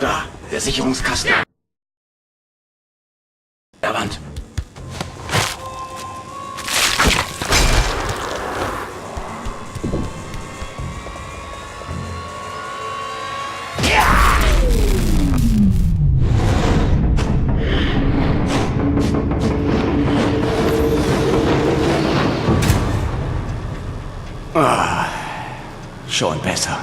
Da, der Sicherungskasten. Der Wand. Ah, schon besser.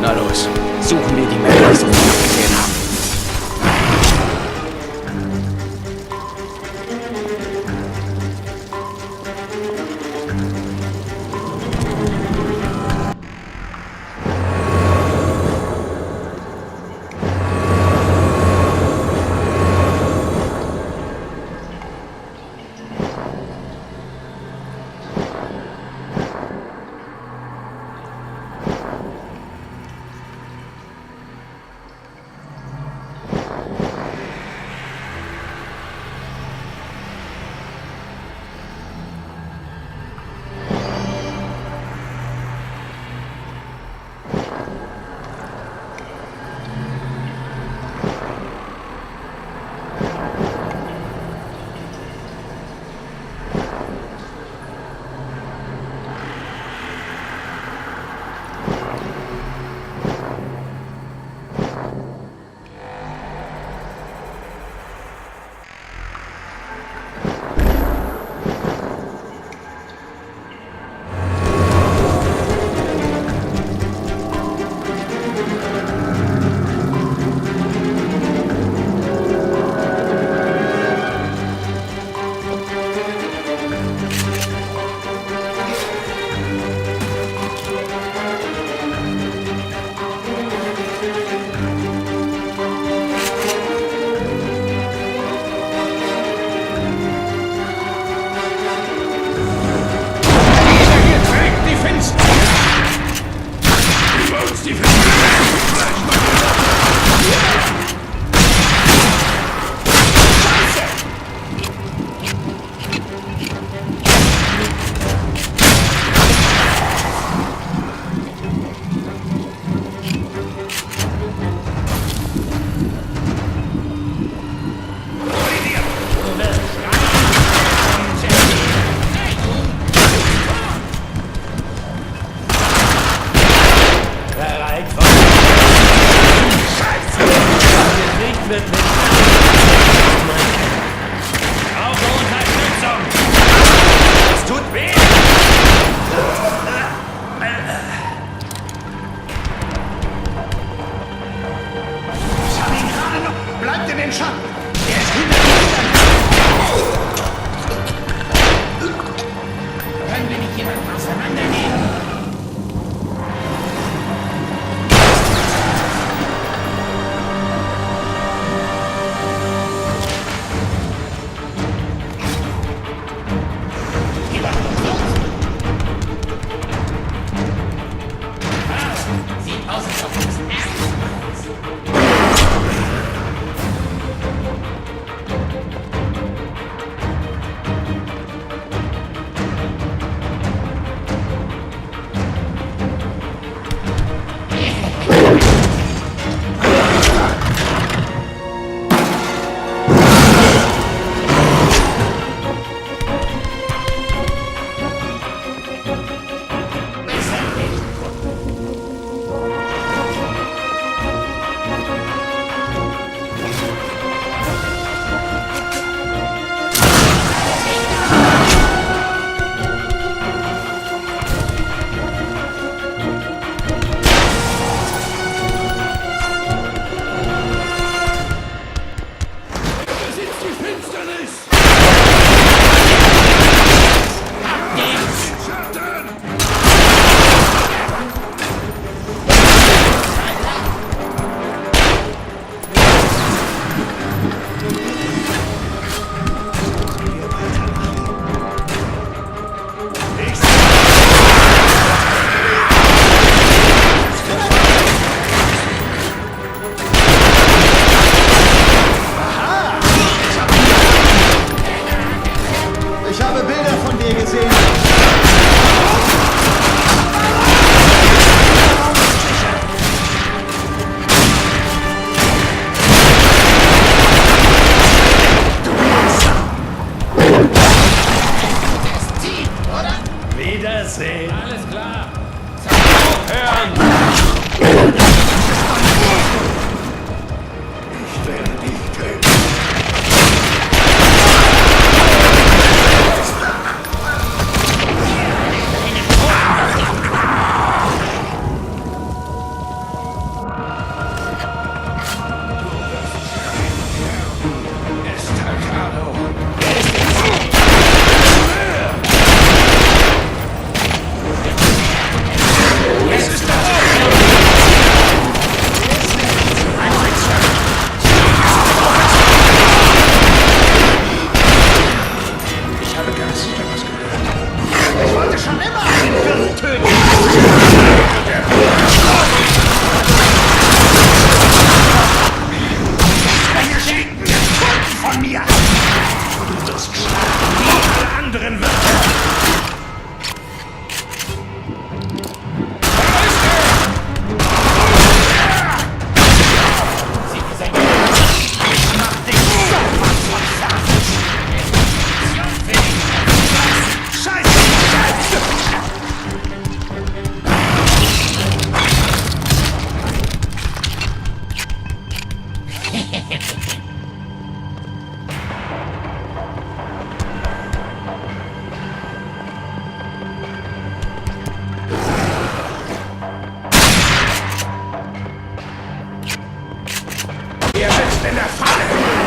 Na los, suchen wir die Männer, die wir gesehen haben.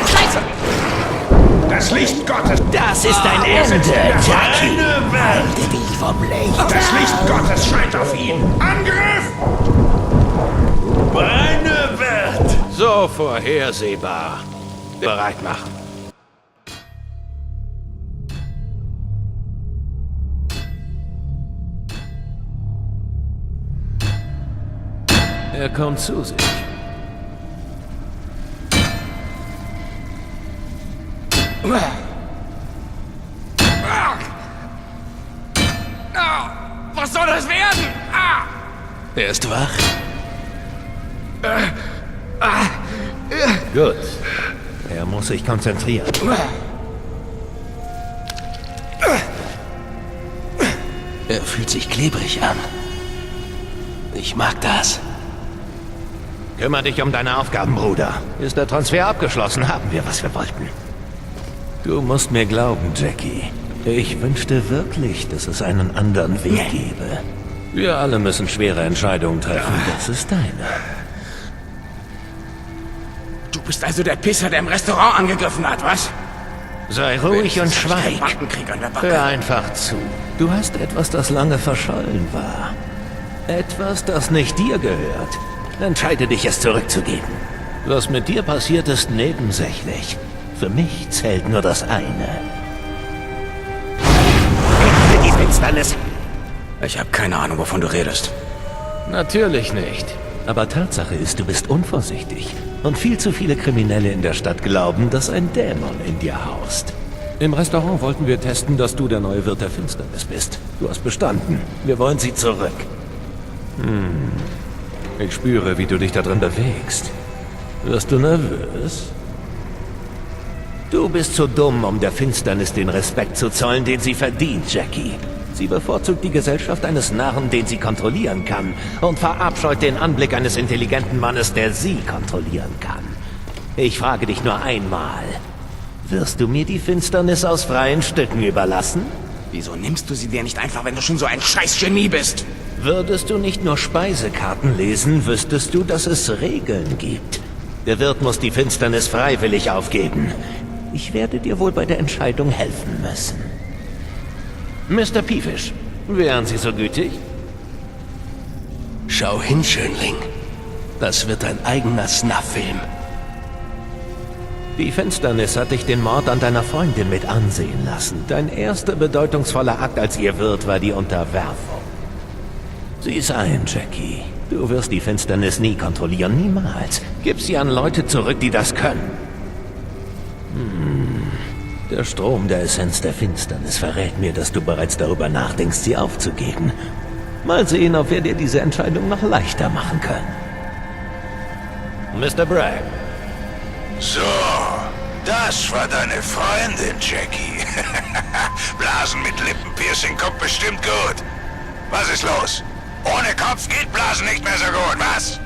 Scheiße! Das Licht Gottes! Das ist dein Ende, Jackie! Meine Welt! Halte dich vom Licht! Das Licht Gottes scheint auf ihn! Angriff! Meine Welt! So vorhersehbar. Bereit machen. Er kommt zu sich. Was soll das werden? Er ist wach. Gut. Er muss sich konzentrieren. Er fühlt sich klebrig an. Ich mag das. Kümmer dich um deine Aufgaben, Bruder. Ist der Transfer abgeschlossen, haben wir, was wir wollten. Du musst mir glauben, Jackie. Ich wünschte wirklich, dass es einen anderen Weg gäbe. Wir alle müssen schwere Entscheidungen treffen. Das ist deine. Du bist also der Pisser, der im Restaurant angegriffen hat, was? Sei ruhig und schweig. Bandenkrieg an der Backe. Hör einfach zu. Du hast etwas, das lange verschollen war. Etwas, das nicht dir gehört. Entscheide dich, es zurückzugeben. Was mit dir passiert, ist nebensächlich. Für mich zählt nur das eine. Für die Finsternis. Ich habe keine Ahnung, wovon du redest. Natürlich nicht. Aber Tatsache ist, du bist unvorsichtig. Und viel zu viele Kriminelle in der Stadt glauben, dass ein Dämon in dir haust. Im Restaurant wollten wir testen, dass du der neue Wirt der Finsternis bist. Du hast bestanden. Wir wollen sie zurück. Ich spüre, wie du dich da drin bewegst. Wirst du nervös? Du bist zu dumm, um der Finsternis den Respekt zu zollen, den sie verdient, Jackie. Sie bevorzugt die Gesellschaft eines Narren, den sie kontrollieren kann, und verabscheut den Anblick eines intelligenten Mannes, der sie kontrollieren kann. Ich frage dich nur einmal. Wirst du mir die Finsternis aus freien Stücken überlassen? Wieso nimmst du sie dir nicht einfach, wenn du schon so ein Scheiß-Genie bist? Würdest du nicht nur Speisekarten lesen, wüsstest du, dass es Regeln gibt. Der Wirt muss die Finsternis freiwillig aufgeben. Ich werde dir wohl bei der Entscheidung helfen müssen. Mr. Piefisch, wären Sie so gütig? Schau hin, Schönling. Das wird ein eigener Snuff-Film. Die Finsternis hat dich den Mord an deiner Freundin mit ansehen lassen. Dein erster bedeutungsvoller Akt als ihr Wirt war die Unterwerfung. Sieh's ein, Jackie. Du wirst die Finsternis nie kontrollieren, niemals. Gib sie an Leute zurück, die das können. Der Strom der Essenz der Finsternis verrät mir, dass du bereits darüber nachdenkst, sie aufzugeben. Mal sehen, ob wir dir diese Entscheidung noch leichter machen können. Mr. Bragg. So, das war deine Freundin, Jackie. Blasen mit Lippenpiercing kommt bestimmt gut. Was ist los? Ohne Kopf geht Blasen nicht mehr so gut, was?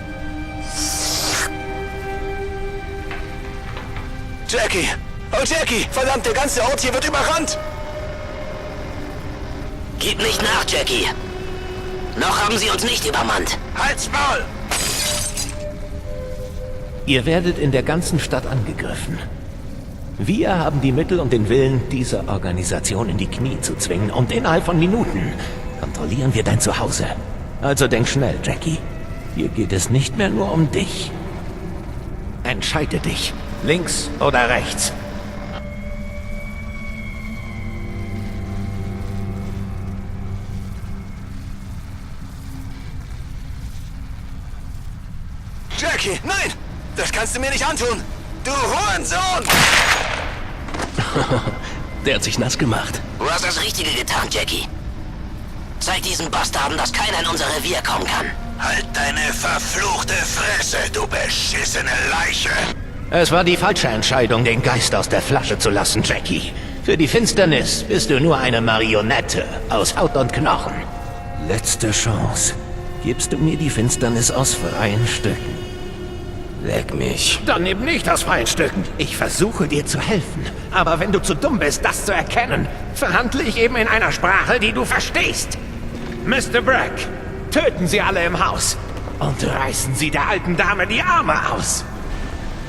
Jackie! Oh, Jackie! Verdammt, der ganze Ort hier wird überrannt! Gib nicht nach, Jackie. Noch haben sie uns nicht übermannt. Halt's Maul! Ihr werdet in der ganzen Stadt angegriffen. Wir haben die Mittel und den Willen, diese Organisation in die Knie zu zwingen. Und innerhalb von Minuten kontrollieren wir dein Zuhause. Also denk schnell, Jackie. Hier geht es nicht mehr nur um dich. Entscheide dich. Links oder rechts. Jackie, nein! Das kannst du mir nicht antun! Du Hurensohn! Der hat sich nass gemacht. Du hast das Richtige getan, Jackie. Zeig diesen Bastarden, dass keiner in unser Revier kommen kann. Halt deine verfluchte Fresse, du beschissene Leiche! Es war die falsche Entscheidung, den Geist aus der Flasche zu lassen, Jackie. Für die Finsternis bist du nur eine Marionette aus Haut und Knochen. Letzte Chance. Gibst du mir die Finsternis aus freien Stücken? Leck mich. Dann eben nicht aus freien Stücken. Ich versuche dir zu helfen. Aber wenn du zu dumm bist, das zu erkennen, verhandle ich eben in einer Sprache, die du verstehst. Mr. Bragg, töten Sie alle im Haus und reißen Sie der alten Dame die Arme aus.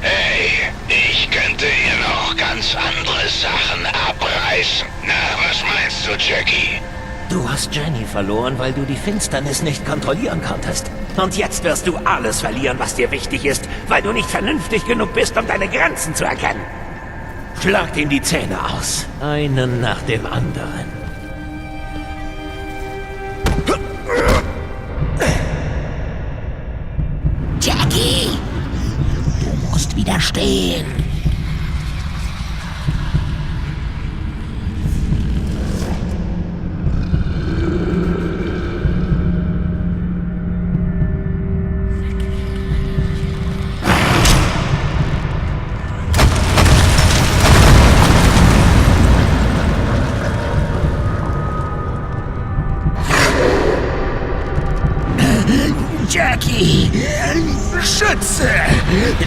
Hey, ich könnte hier noch ganz andere Sachen abreißen. Na, was meinst du, Jackie? Du hast Jenny verloren, weil du die Finsternis nicht kontrollieren konntest. Und jetzt wirst du alles verlieren, was dir wichtig ist, weil du nicht vernünftig genug bist, um deine Grenzen zu erkennen. Schlagt ihm die Zähne aus. Einen nach dem anderen. Jackie! Du musst widerstehen. Jackie! Schütze!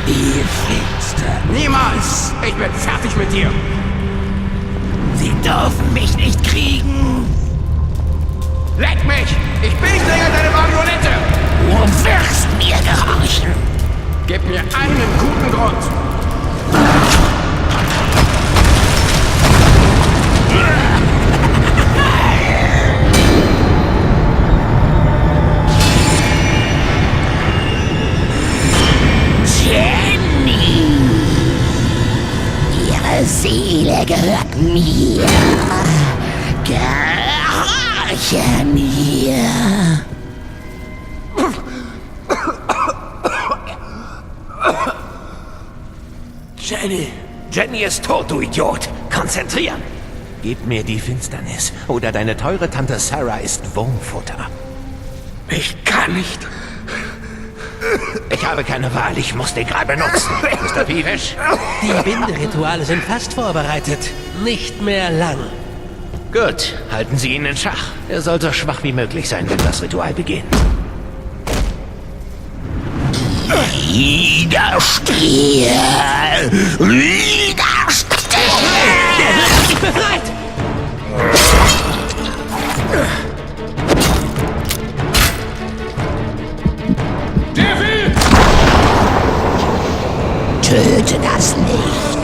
Die Finsternis! Niemals! Ich bin fertig mit dir! Sie dürfen mich nicht kriegen! Leck mich! Ich bin nicht länger deine Marionette! Du wirst mir gehorchen! Gib mir einen guten Grund! Jenny! Ihre Seele gehört mir! Gehorche mir! Jenny! Jenny ist tot, du Idiot! Konzentrieren! Gib mir die Finsternis, oder deine teure Tante Sarah ist Wurmfutter. Ich kann nicht. Ich habe keine Wahl, ich muss den gerade benutzen. Mr. Peevish? Die Binderituale sind fast vorbereitet. Nicht mehr lang. Gut, halten Sie ihn in Schach. Er soll so schwach wie möglich sein, wenn das Ritual beginnt. Widerstehe! Widerstehe! Der wird nicht befreit! Töte das Licht!